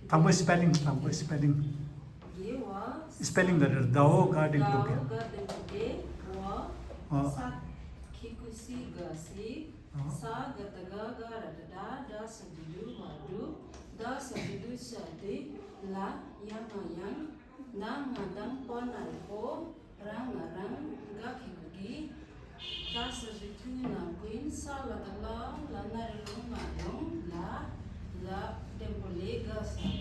Tambo spelling. Spelling that is dao ga dimpo ke. Sa kikusi gasi sa gataga garada da sabidu wadu da sabidu sadi la yang na ngadang ponarpo rang ga kikugi da sabidu na queen sa la narung madong la tempole gasi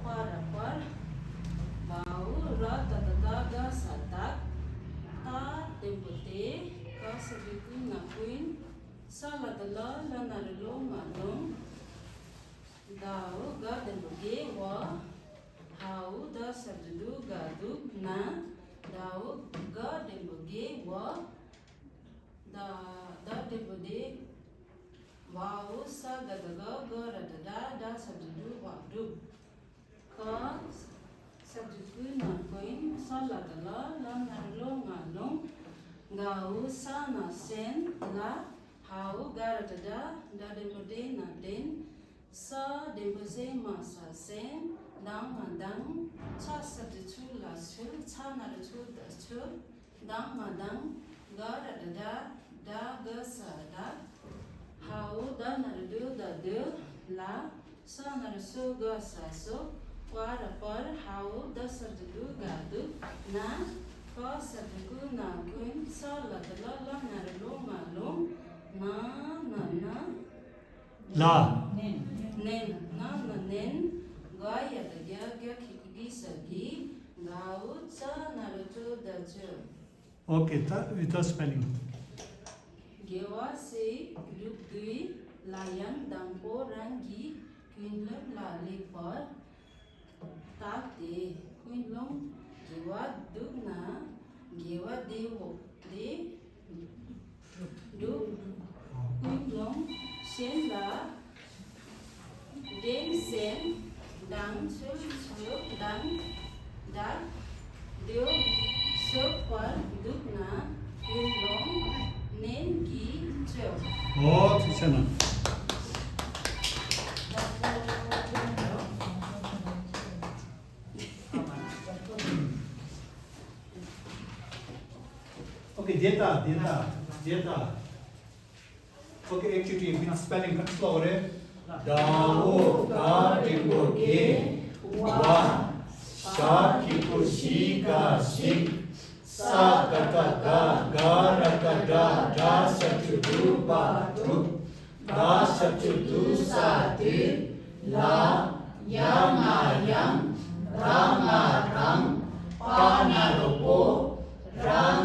para bau ra ga satak ta tempote ka sabiku na queen sala dala la narilo manong dao ga demboge wa hau da sabidu gadu na dao ga demboge wa da dembode wau sa gadaga ga da sabidu wadu ka sabiku na queen sala dala la narilo manong gau sana sen la hau garada da demode na den sa demose masa sen dang mandang cha sabitu la su cha na chu da chu dang mandang garada da ga sa da hau da na da la sa na su ga sa so para par hau da sabitu gadu na ka sabiku na queen sa la la narilo malong La nen gaya da ga kikugi sagi gau cha naruto da chu. Okay, with the spelling. Gewa se group dui layan dampo rangi queenlong la lepar tak de queenlong gewa dugna gewa dewo de du queenlong sen la den sen dang chu dang da deu so par dugna queenlong nen ki chu. Oh, 괜찮아. Okay, data. Okay, actually, we are spelling slower. Dao ga dimpo ke wa sha kiku shi ga shi sa ga da sabidu ba du da sabidu sa di la yang rang pa na lo rang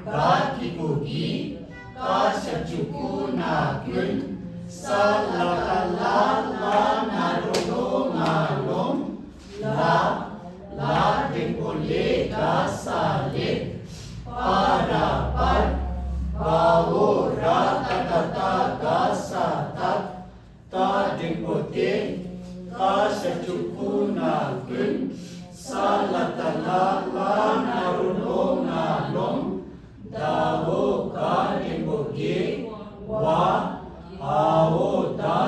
ga kikugi ka sabiku na queen sa la narolo malong la dempole ga sa le para par bau ra ta ga sa ta dempote ka sabiku na queen sa la narolo malong dao ga dempoge wa hao da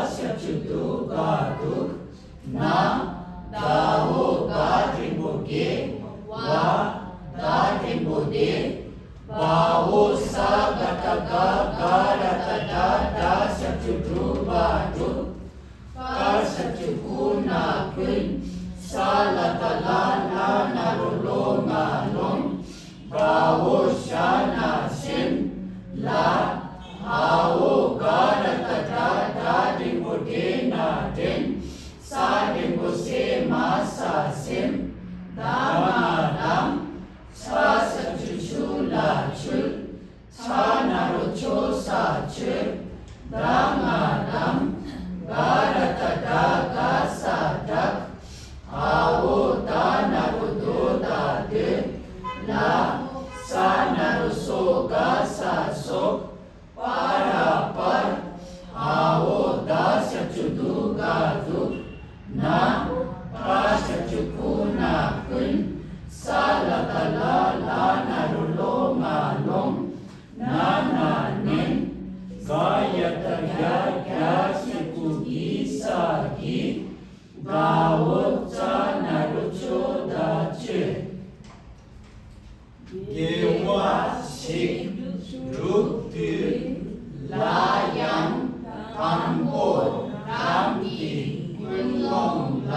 다오자 나루초다치 예와식 룩드 라양 담보 람기 꿀렁라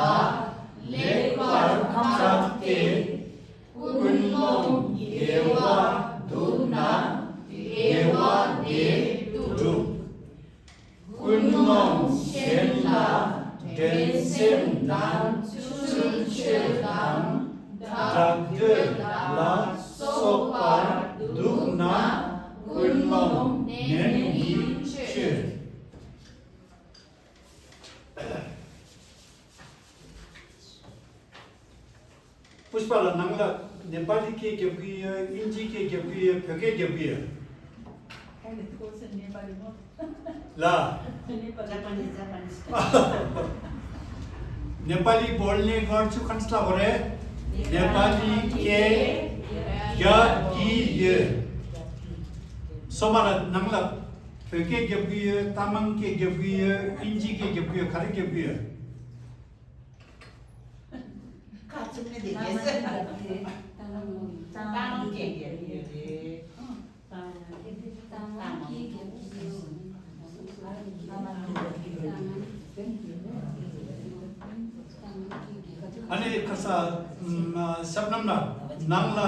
레괄 작게 꿀렁 예와 누나 예와 네두 꿀렁 셀라 댄셈단 술체단 작들라 소발 누나 꿀렁 내니치 पुष्पाला Nangla Nepali के गेबुय इंजी के गेबुय फगे गेबुय अहिले course Nepali म ला Japanese Nepali बोल्ने गर्छु खन्सला गरे नेपाली के गगिय सोमाला नंगला फगे गेबुय तामाङ के गेबुय इंजी के गेबुय खारे गेबुय काचुने देखेछ तामाङ के अनि कसा सबनमना नांगला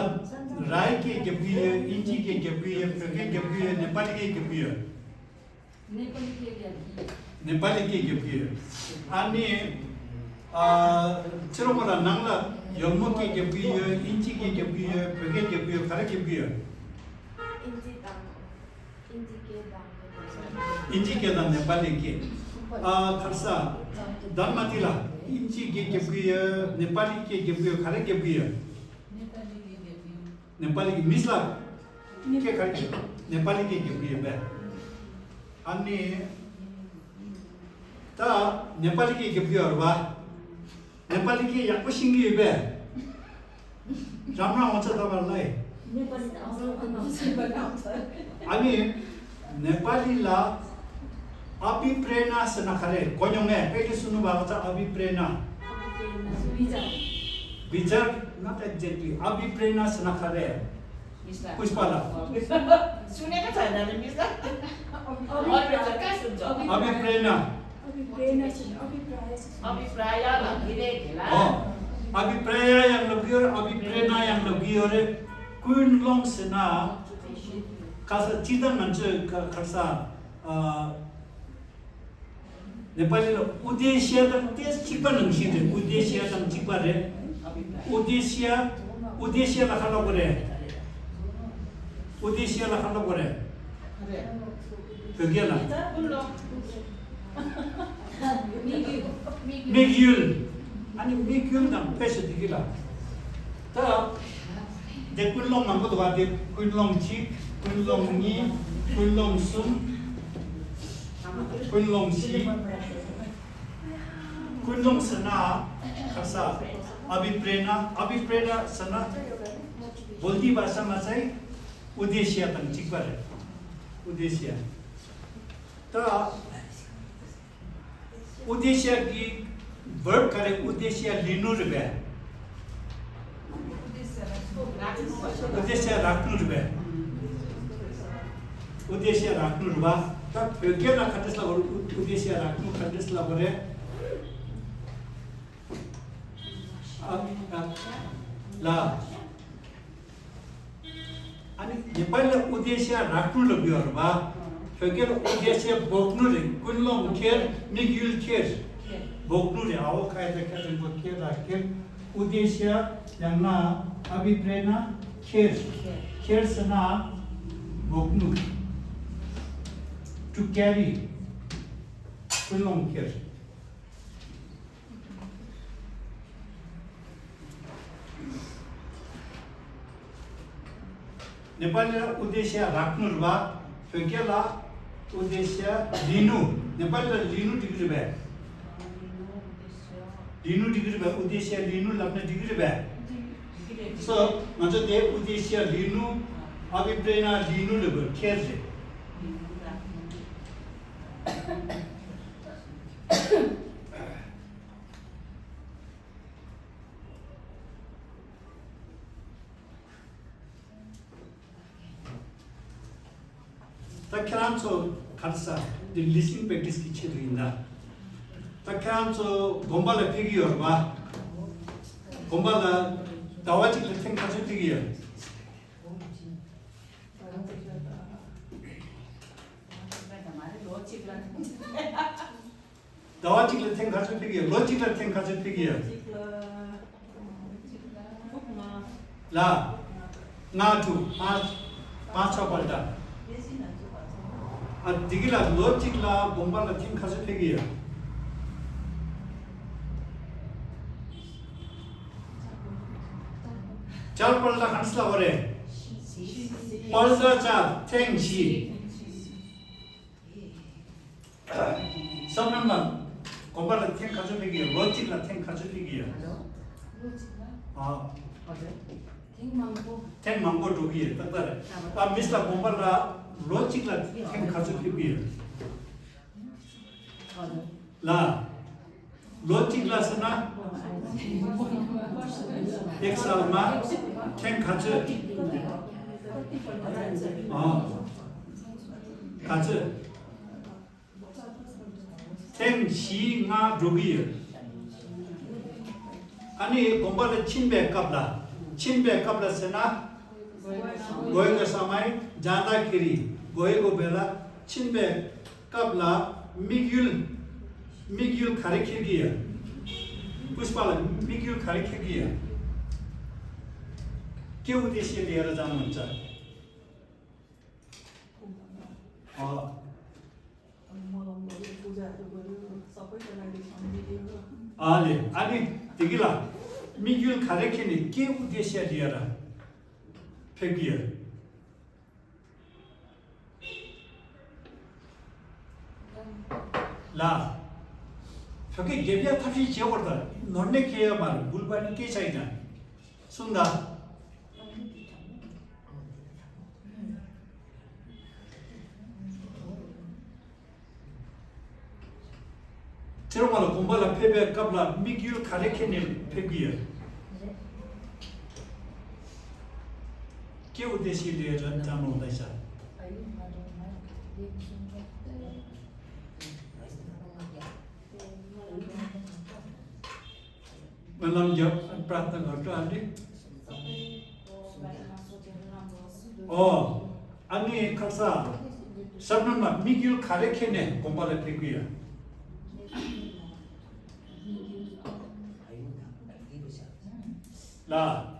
राय के गेबुय इंजी के गेबुय फगे गेबुय नेपाली के गेबुय नेपाली के गेबुय अनि चिरोमला नांगला यमो के गेबुय इंजी के गेबुय फगे गेबुय खारे गेबुय इंजी के दान नेपाली के खरसा दानमातिला इंजी के गेबुय नेपाली के गेबुय खारे गेबुय नेपाली के मिसला के खारे नेपाली के गेबुय बे अनि ता नेपाली के गेबुय हरबा नेपाली के याको सिंगी बे राम्रो आउँछ तपाईहरुलाई अनि नेपालीला अभिप्रेरणा सनखरे कोन्योङे पेके सुन्नु भएको छ अभिप्रेरणा विचार नट एक्ज्याक्टली अभिप्रेरणा सनखरे पुष्पाला सुनेको छैन नि मिस्टर अभिप्रेरणा अभिप्राय भनिरहेको अभिप्राय yang lebih अभिप्रेरणा yang lebih ore kuin long sena kasa cita manje kasa Nepali उद्देश्य त त्यस चिपा नंसिदे उद्देश्य त चिपा रे उद्देश्य लखलो गरे उद्देश्य लखलो गरे बगेला मिग्युल अनि मिग्युल न पेसे दिगिला त de kunlong mang ko to de kunlong chi kunlong ni kunlong sum kunlong si kunlong sana khasa अभिप्रेरणा सना बोल्दी भाषामा चाहिँ उद्देश्य पनि ठिक गरे उद्देश्य त उद्देश्य की वर्ब करे उद्देश्य लिनु रुबे उद्देश्य राख्नु रुबे उद्देश्य राख्नु रुबा त के ना खतसला उद्देश्य राख्नु खतसला गरे ला अनि नेपालले उद्देश्य राख्नु लग्योहरुमा फकेर उद्देश्य बोक्नु रे कुनलो खेर निगुल खेर बोक्नु रे आव खायदा खायदा खेर राखेर उद्देश्य यांना अभिप्रेरणा खेर खेर सना बोक्नु टु क्यारी कुनलो खेर नेपाली उद्देश्य राख्नु रुबा फकेला उद्देश्य लिनु नेपाली लिनु डिग्री बे लिनु डिग्री बे उद्देश्य लिनु लग्न डिग्री बे सो म्हणजे ते उद्देश्य लिनु अभिप्रेरणा लिनु लग खेर से तख्यानचो खर्चा द लिसनिंग प्रैक्टिस की छेदुइना तख्यानचो गोंबाला फिगियर बा गोंबाला दावाची लथें खाजु फिगियर दावाची लथें खाजु फिगियर लॉजिक लथें खाजु फिगियर ला ngatu पांच पलटा दिगिला लॉजिक ला गोंबाला लथें खाजु फिगियर चार पलटा हंसला वरे पलटा चार टेंशी सबनंबर गोंबाला लथें खाजु फिगियर लॉजिक लथें खाजु फिगियर हाँ टें मंगो डोगियर तकदर अब मिस्ला गोंबाला लॉजिक लथें खाजु फिगियर ला लॉजिक ला सना एक साल में टें खाजु हाँ खाजु टें शी ना डोगियर 아니 공부를 친배 깝라 세나 고이고 사마이 자다키리 고이고 벨라 친배 깝라 미귤 가르치기야 पुष्पाला मिग्युल 가르치기야 के उद्देश्य लिएर जानुहुन्छ अनि तिगिला मिग्युल 가르치니 के उद्देश्य लिएर फेकियो ला 저게 예비야 탑이 지어버다 너네 개야 말 물반이 꽤 차이나 순다 저런말로 공부를 패배 깝라 미기율 가르치는 패기야 게 우대시 리에 전자노 다이사 Malam jawab pratang atau andi? Oh, ani kasa sabnama migil karekene kumbala pekuya. La.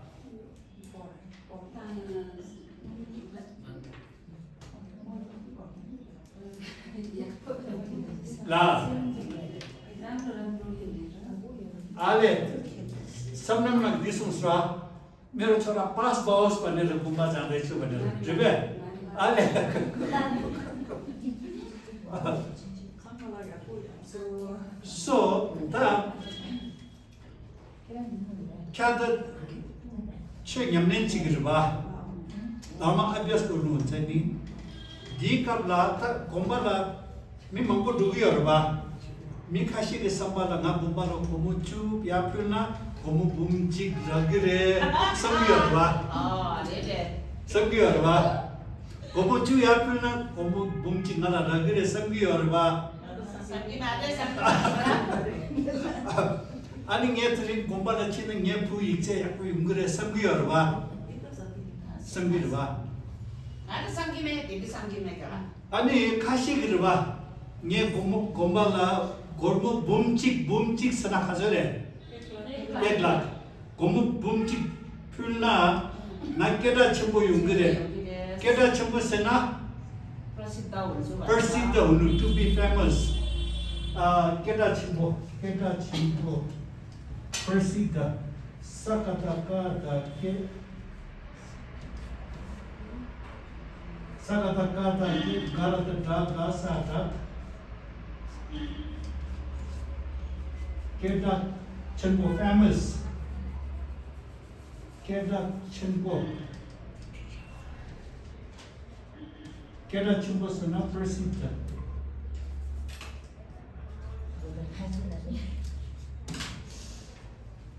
La. Ale. सबनम दिसुसरा मेरो छोरा पास बहोस् भनेर गुम्बा जाँदैछु भनेर जुबे आले सो ता क्या त छे यमने चिगरबा नर्मा अभ्यास गर्नुहुन्छ नि दिकबला त गुम्बाला मि मंगो डुगिहरुबा मि खासिले सम्बाला ना गुम्बालो कोमुचु याफुना 고무 붐직 저기래 성기어봐 성기어봐 고무 주 앞에는 고무 붐직 나라 저기래 성기어봐 아니 얘들이 공부를 치는 얘 부익제 약고 용그래 성기어봐 성기어봐 나도 성기매 되게 성기매가 아니 가시기르봐 얘 공부라 고무 붐직 선악하저래 एक लाख गोमु बुमची फुलना ना केडा छम्बो युंगरे केडा छम्बो सेना प्रसिद्ध हुनु टु बी फेमस केडा छम्बो प्रसिद्ध सकता के गारत ड्रा साटा केडा छम्बो फेमस केडा छम्बो सना प्रसिद्ध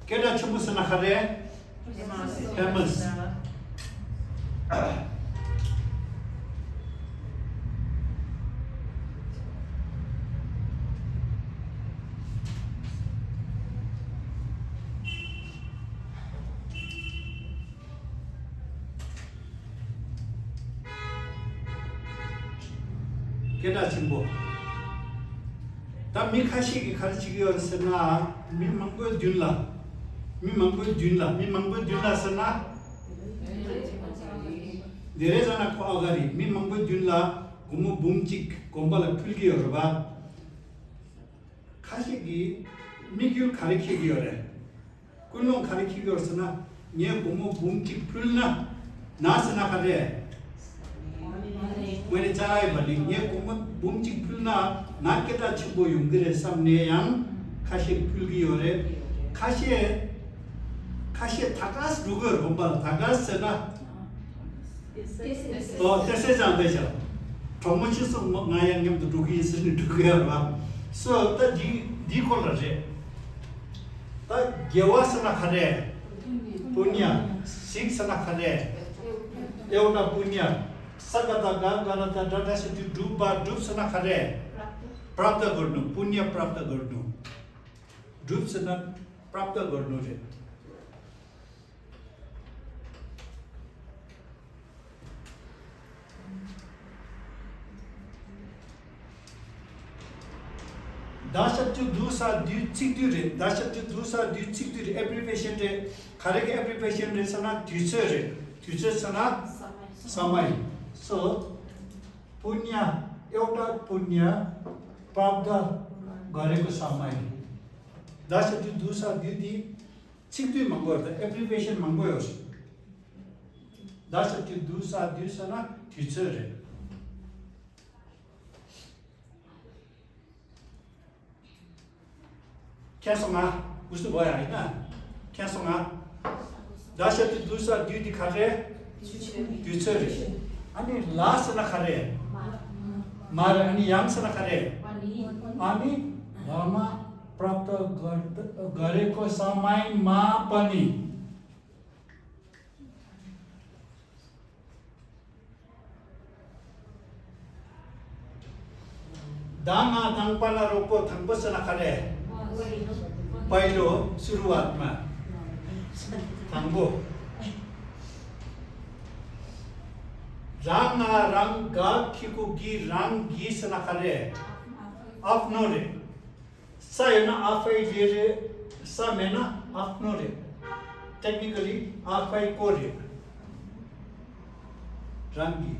केडा छम्बो सना खरे famous 게다 친구 다 미카시기 가르치기 어서나 미망고 듄라 미망고 듄라서나 내래잖아 코아가리 미망고 듄라 고모 붐직 곰발을 풀기 어봐 카시기 미규 가르치기 어래 꿀롱 가르치기 어서나 얘 고모 붐직 풀나 나서나 가래 when jai bali ye kum bumchi phulna naketa chibo yungre samne yang khashi phulgi ore khashi thakas rugur bomba thakas na to tese jande ja promochi so ngayang ngem to rugi sin duga ba so ta di kol raje ta gewasana khare punya siksana khare euta punya Sagata Gangarata Dadasi to Duba Dupsana Kare Prapta Gurnu, Punya Prapta Gurnu Dupsana Prapta Gurnu. Dasha to Dusa Ducture, Dasha to Dusa Ducture, every patient, Karek every patient is not Tucer Sana Samai. So, punya, euta punya, pravda gareko samai. Dasha to dusa duty, chiktu mangor, the abbreviation mangoyos. Dasha to dusa dusana, teacher. Kasonga, gusto boya ina. Kasonga, Dasha to dusa duty kare, teacher. Ani last na kare, mar ani yang sana kare, ani dharma prapta gare ko samai ma pani. Dana dangpala roko thangpa sana kare, pailo suruat ma, thangbo. Ranga rang ga kiku gi rang gi sana kare afnore sayana afai jere samena afnore technically afai kore rangi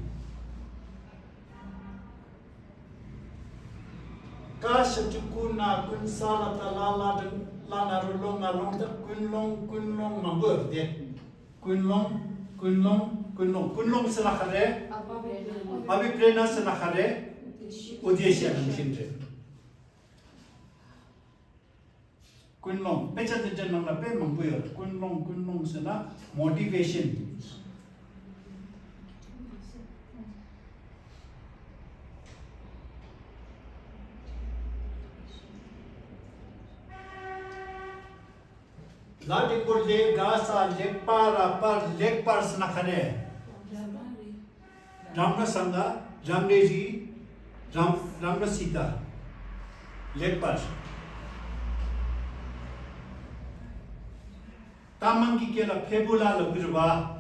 ka shatukuna kun sala talala lana rolonga longa kunlong mabur de kunlong sana kare abi prena sana kare udesya namshindre kunlong pecha de janang la pe mambuyor kunlong sana motivation Ladi ko le gasa le para par le par sana kare Ramna Sangha, Ramneji, Ramna Sita, Lekpar. Tamangi kela Febula Lagurba,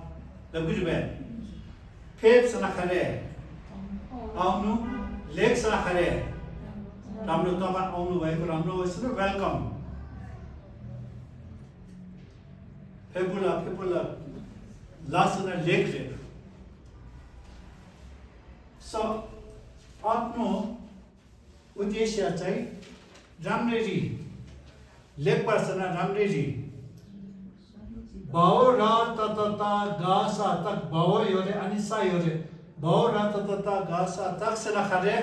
Feb Sanakare, Aunu, Lek Sanakare, Ramno Taman Aunu, Ramno is welcome. Febula, Lasana Lake. So, आपनो उद्देश्य चाहिँ राम्ररी लेखपार्सना राम्ररी भाव र ततता गासा तक भाव योरे अनिसा योरे भाव र ततता गासा तक सना खरे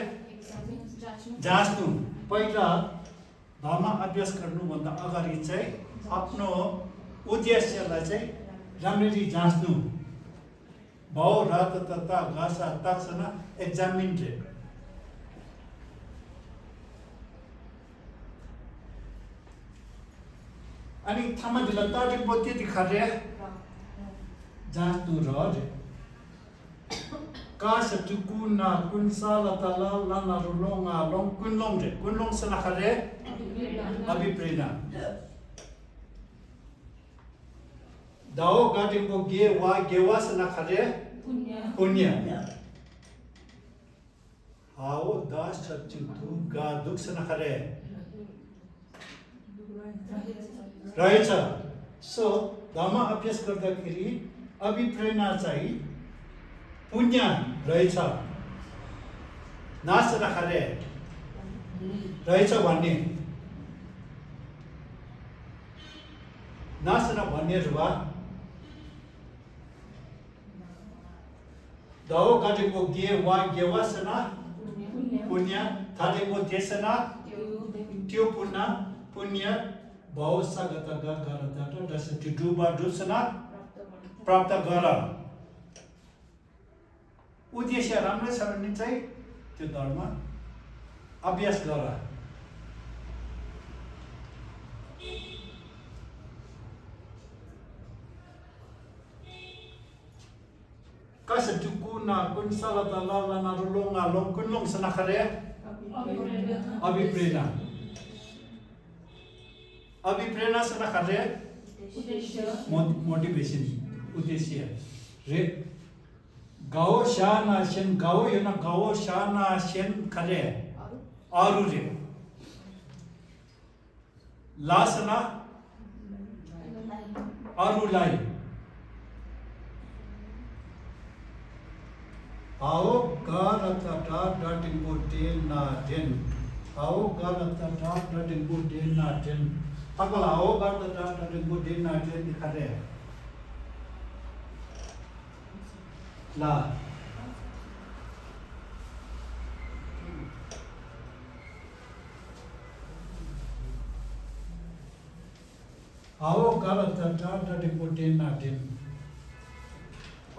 जास्नु पहिला धर्म अभ्यास गर्नु भन्दा अगाडि चाहिँ आफ्नो उद्देश्यलाई चाहिँ राम्ररी जास्नु भाव र ततता गासा तक सना examine रे अनि थामा दिलता रे पोते दिखारे जातु र का सटुकु ना कुनसा लतला लाना रोलोंगा लोंग कुनलोंग सना खरे अभिप्रेरणा दाओ गाटिंग को गेवा सना खरे पुण्य How da substitute ga duk sana khare. Right sir. So dama अभ्यास गर्दाखेरि अभिप्रेरणा चाहिँ पुण्य रहेछ नाश नखरे रहेछ भन्ने नाश नभन्ने रुवा दाओ गाडेको गे वा गेवासना पुण्य थालेको देशना त्यो पुण्य भाव सागत गरत दस डुबा डुसना प्राप्त गर उद्देश्य राम्रो छ भने चाहिँ त्यो धर्म अभ्यास गर कस टुकुना कुन सलत ललना रुलोंगा लों कुन लों सना खरे अभिप्रेरणा सना खरे मोटिवेशन उद्देश्य रे गाओ शाना शन गाओ यना गाओ शाना शन खरे आरु रे लासना आरु लाई आओ गारता डटिंग बोटे ना दिन आओ गारता डटिंग बोटे ना दिन अगला आओ गारता डटिंग बोटे ना दिन दिखाते ला आओ गारता डटिंग बोटे ना दिन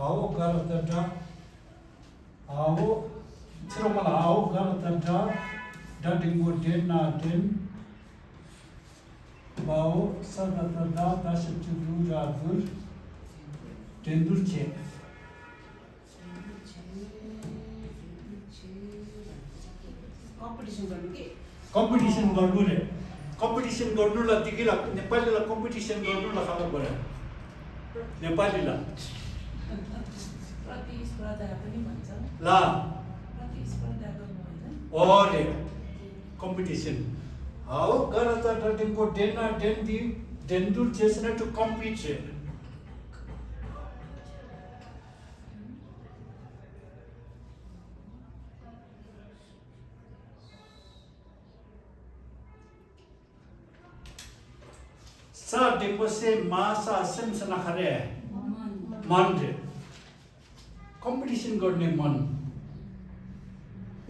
आओ गारता आओ चलो आओ गारता डटिंग बोटे ना दिन बाओ सदता दास चुदू रादुर तेंदुर चे कम्पिटिसन गर्नु रे कम्पिटिसन गर्नुलाई दिगिला नेपालीलाई कम्पिटिसन गर्नुलाई खानु पर्यो नेपालीलाई प्रतिस्पर्धा पनि भन्छ ला प्रतिस्पर्धा गर्नु हैन ओरे कम्पिटिसन हाउ गरता डटिङको डेना डेन्डी डेन्डुर चेसना टु कम्पिट रे सा डेको से मासा सेमसना खरे मन रे कम्पिटिसन गर्ने मन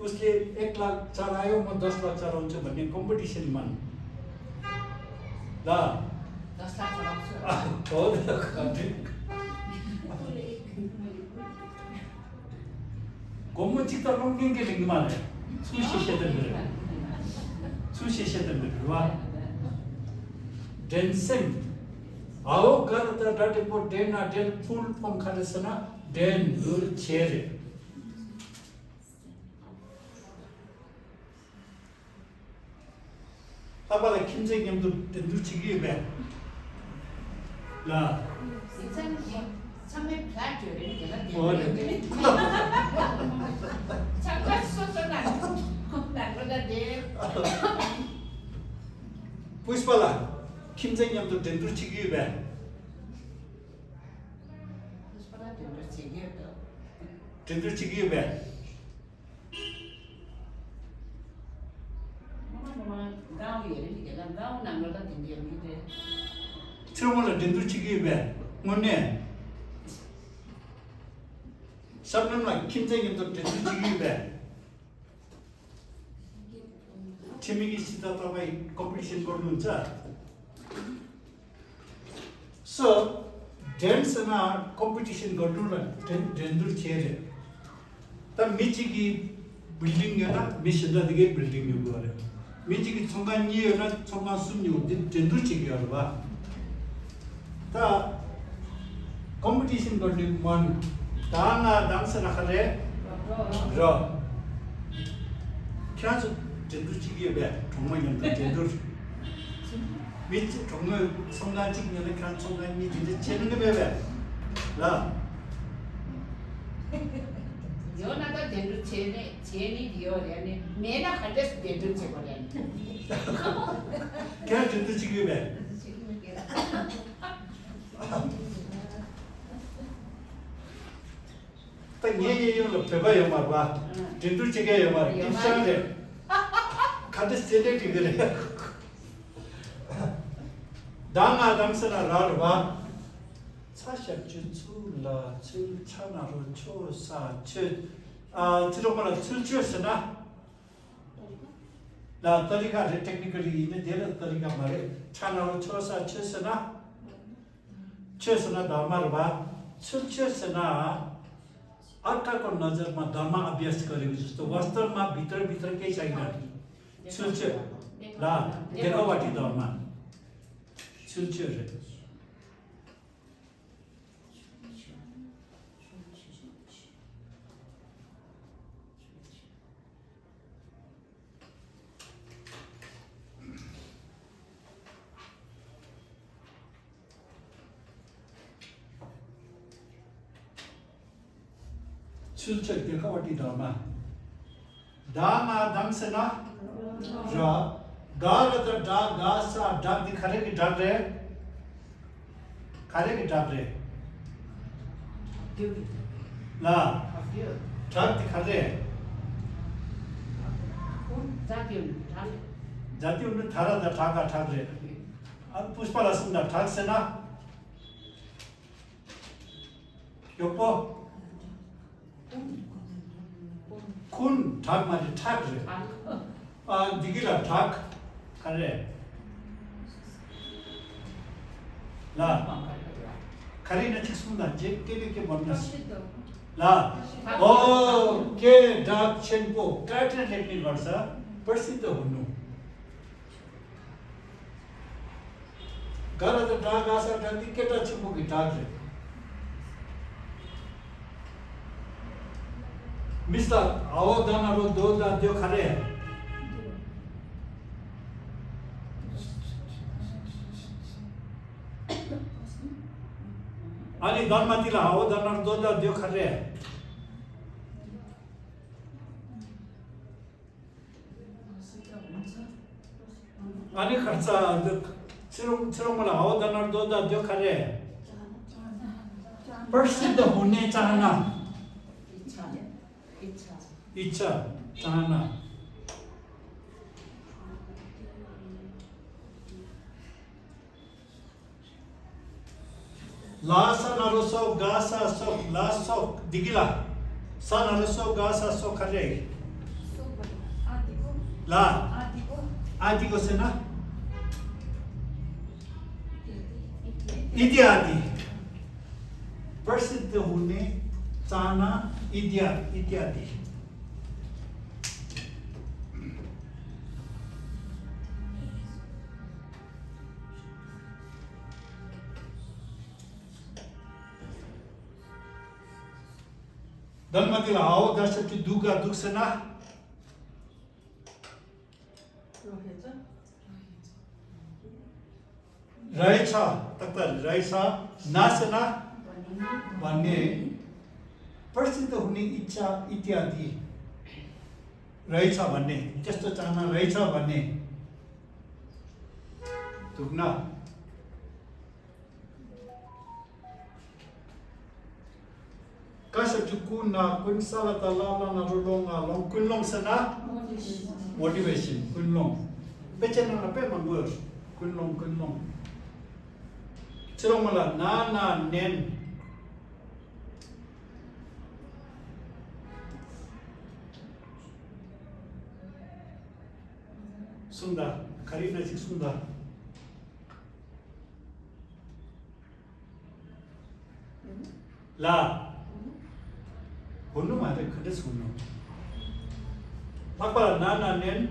उसले 1 लाख चलायो म 10 लाख चलाउँछु भन्ने कम्पिटिसन मन ल 10 लाख चलाउँछु हो गोमो चित्त लङ्गिङ के लिङ माले सुशेषेतन वा डेन्सेम आओ गरता डटेको डेना डेन फुल फर्म खालेसना डेन दुर छेरे तपाईँलाई खिम्चे गेम त दुर्चिगी बे ला समय फ्ल्याट हो रे नि ओले छक्का सोच लाग्यो दे पुष्पला खिम्चे गेम त दुर्चिगी बे पुष्पला दुर्चिगी त दुर्चिगी बे गाउँ हेरे नि गेला गाउँ नाम्रो त दिन्दियो नि ते चुमला दुर्चिगी बे मुन्ने सबनमा खिम्चे गेम त दुर्चिगी बे छिमेकीसित तपाईँ कम्पिटिसन गर्नुहुन्छ सो डेन्समा कम्पिटिसन गर्नु र डेन्डुर छेरे त मिचिकी बिल्डिङ यो न मिसददिगे बिल्डिङ यो गरे मिचिकी छंगा नि यो न छंगा सुन्यो डेन्डुर छेकीहरु बा त कम्पिटिसन गर्ने मन दाना दांस नखले र क्या डेन्डुर छेकी बे ठमै न डेन्डुर 미치 정말 성간 찍는 그런 성간이 이제 채는 게 배배 라 यो ना तो डेंडू छेनी दियो रे ने मेना खंडे डेंडू छे बोले क्या जिंदू चिकी बे तो ये लो पेपर यो मारवा जिंदू चिके यो मार किसान दे खाते सेले टिगरे दांगा दांसना रारवा 사실 주출라 출차나로 초사 출 들어가라 출출스나 나 तरीका है टेक्निकली इन्हें देना तरीका मारे छानारो छोसा छेसना दामार बा छुछेसना अर्काको नजरमा धर्म अभ्यास गरेको जस्तो वास्तवमा भित्र केही छैन छुछे ला देखावटी धर्म छुछे 출첵 देखावटी धर्म दामा दंसना र गार त डा गासा डा दिखरे के डर रे खरे के डर रे ला डर दिखरे जाति उन थारा द ठाका ठाक रे अब पुष्पला सुंदर ठाक सेना योपो खून ठाक मारे ठाक रे दिगिला ठाक करे ला खरी न चिसुंदा जे के बनस ला ओ के डाक छेनको काट्ने टेक्निक गर्छ प्रसिद्ध हुनु गर त डाक आसा डाक केटा छुमो कि डाक रे मिस्टर आओ दाना रो दो दा दियो खरे अनि धनमतीला आओ दाना रो दो दा दियो खरे अनि खर्च छिरोङ मलाई आओ दाना रो दो दा दियो खरे प्रसिद्ध हुने चाहना इच्छा चाहना लासा नरोसो गासा सो लासो दिगिला सा नरोसो गासा सो खरे ला आदि को सेना इत्यादि प्रसिद्ध हुने चाहना इत्यादि धनमतीला आओ दर्शकची दुगा दुखसेना रहेछ तक्ता रहेछ नासेना भन्ने प्रसिद्ध हुने इच्छा इत्यादि रहेछ भन्ने त्यस्तो चाहना रहेछ भन्ने दुख्न Kasachukuna kunsala talala na rolonga long kunlong sana motivation kunlong pechen na pe mangur kunlong chiromala na nen sunda karina sik sunda la हुनु मात्रै खडेस हुनु पापा नाना नेन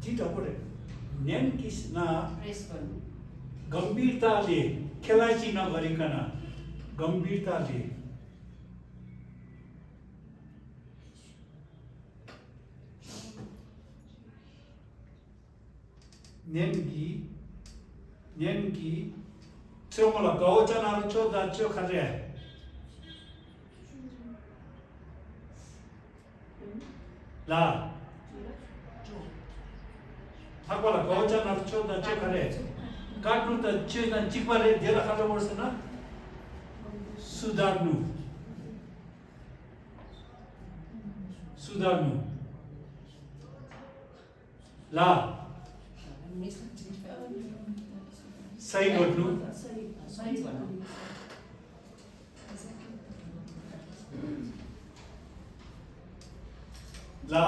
जित अपरे नेन किसना गम्भीरताले खेलाइची नगरिकन गम्भीरताले नेनकी 정말 가오잖아 저다 저 가래 라 하고라 가오잖아 저다 저 가래 가르다 저나 직발에 데라 가려 버서나 수다누 ला सही गर्नु ला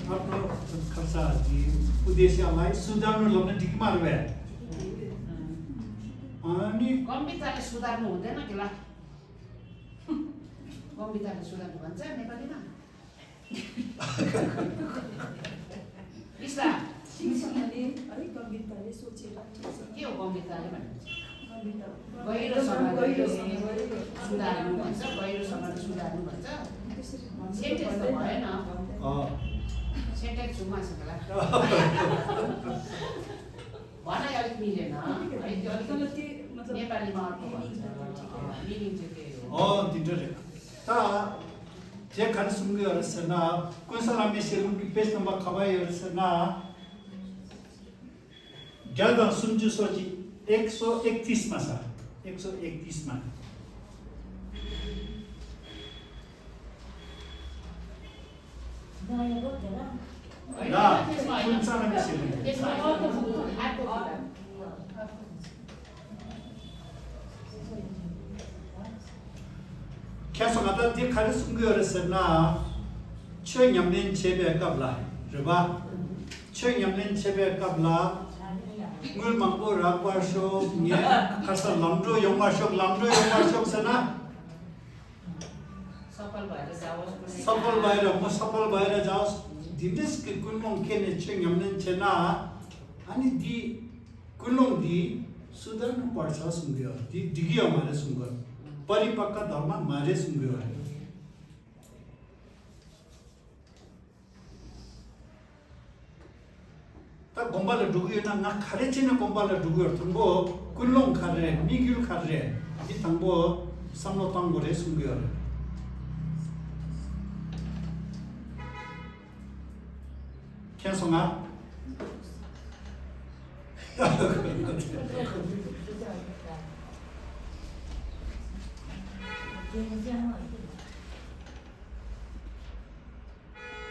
आफ्नो खर्चाजी उद्देश्यलाई सुधार्नु लाग्ने ठिकमा भए अनि कम्प्युटरले सुधार्नु हुँदैन के ला कम्प्युटरले सुधार्नु भन्छ नेपालीमा इस्ला के हो कम्प्युटरले भन्नुहुन्छ गहिरोसँगले सुधार्नु भन्छ गहिरोसँगले सुधार्नु भन्छ सेन्टेन्स त भएन सेन्टेन्स छुमासँग ला भनाइ अलिक मिलेन नेपालीमा अर्को भन्छ मिनिङ चाहिँ त्यही हो दिन्छु ता जे खान सुन्गेहरुसँग कुनसला मेसेलु पेज नम्बर खबाइहरुसँग ज्यादा सुन्जु सोची 131 मा छ 131 मा ला कुनसला मेसेलु त्यसमा अर्को हातको 계속 하다 뒤 가는 순간에서나 최영년 제배 갑라 그봐 최영년 제배 갑라 물 망고 라과쇼 예 가서 람도 영화쇼 서나 सफल भएर जाओस् दिनेशको कुलम केने छैन छैना अनि दि कुलम दि सुधार्नु पर्छ सुन्ग्यो दि दिगियो मारे सुन्ग्यो परिपक्व धर्म मारे सुन्ग्यो ता गोम्बाले डुग्यो ना खारे छैन गोम्बाले डुग्यो थंबो कुलम खारे मिगिल खारे दि थंबो समलो तंगोरे सुन्ग्यो 캐송아 괜찮아.